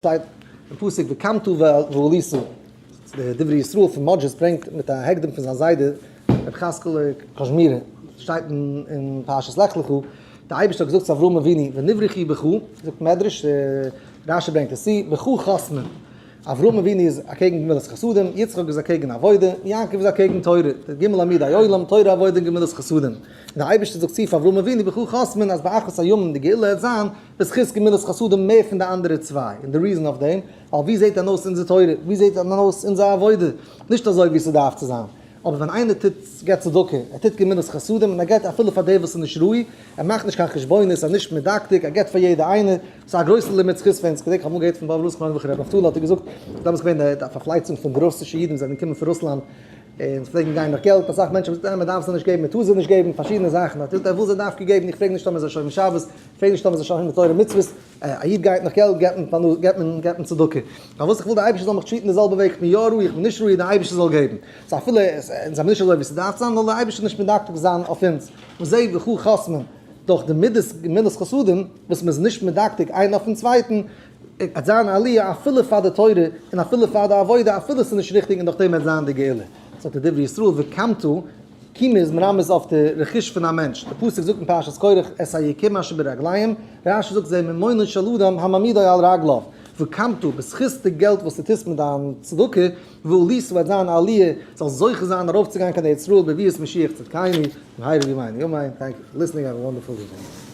שטייט אין פסוק וקמת ועלית, די דברי ישראל פון מאדזשיץ ברענגט מיט א הקדם פון זיין זיידע רבי חזקאל קאזשמירער, שטייט אין פרשת לך לך, דער אייבערשטער האט געזאגט צו אברהם אבינו ונברכו בך, זאגט מדרש, רשי ברענגט עס צו, בך חותמין, אברהם אבינו איז אקעגן גמילות חסדים, יצחק איז אקעגן עבודה, יעקב איז אקעגן תורה, די ג' עמודי עולם, תורה עבודה און גמילות חסדים, און דער אייבערשטער זאגט צו פאר אברהם אבינו בך חותמין אז באחרית הימים די גאולה העט זיין, בזכות גמילות חסדים מער פון די אנדערע צוויי, און די reason אויף דעם, ווייל ווי זעט דען אויס אונזער תורה, ווי זעט דען אויס אונזער עבודה, נישט אזוי ווי ס'דארף צו זיין, אבער ווען איינער טוט, געבט צדקה, ער טוט גמילות חסדים און ער געבט אפילו פאר דער וואס איז נישט ראוי, ער מאכט נישט קיין חשבונות, ער איז נישט מדקדק, ער געבט פאר יעדער איינער, ס'איז א גרויסע לימוד זכות פאר אונז, כ'געדענק כ'האב אמאל געהערט פון באבא זכרונו לברכה ר' נפתלי האט ער געזאגט, דעמאלטס איז געווען די פארפלייצונג פון די רוסישע אידן וואס זענען געקומען פון רוסלאנד, און פלעגן גיין נאך געלט, אסאך מענטשן האבן געזאגט, מען דארף זיי נישט געבן, מען טאר זיי נישט געבן, פארשידענע זאכן, האט ער געזאגט, ער וויל זיי דווקא געבן, איך פרעג נישט טאמער זיי שומרים שבת, איך פרעג נישט טאמער זיי שומרים תורה ומצוות, א איד גייט נאך געלט, געבט מען פרנסה, געבט מען, געבט מען צדקה. פארוואס איך וויל דער אייבערשטער זאל מיך treat ן די זעלבע וועג, איך בין יא ראוי, איך בין נישט ראוי, דער אייבערשטער זאל געבן. so אפילו אונז זעמיר נישט אזוי ווי ס'דארף זיין, זאל דער אייבערשטער נישט מדקדק זיין אויף אונז, וזה בך חותמין, דורך די מידות גמילות חסדים, וואס מען איז נישט מדקדק איינער אויפן צווייטן, וועט זיין א עליה אפילו פאר די תורה און אפילו פאר די עבודה אפילו ס'איז נישט ריכטיג און דורך דעם וועט זיין די גאולה. זאגט דער דברי ישראל וקמת, קימה איז מרמז אויף די רכוש פון א מענטש, די פסוק זאגט אין פרשת קרח את היקום אשר ברגליהם, רשי זאגט זה ממונו של אדם המעמידו על רגליו, וקמת, בזכות די געלט וואס דו טוסט מיט דיין צדקה, ועלית וועט זיין א עליה, זאלסט זוכה זיין ארויפצוגיין קיין ארץ ישראל בביאת משיח צדקינו, במהרה בימינו אמן, thank you for listening, have a wonderful evening.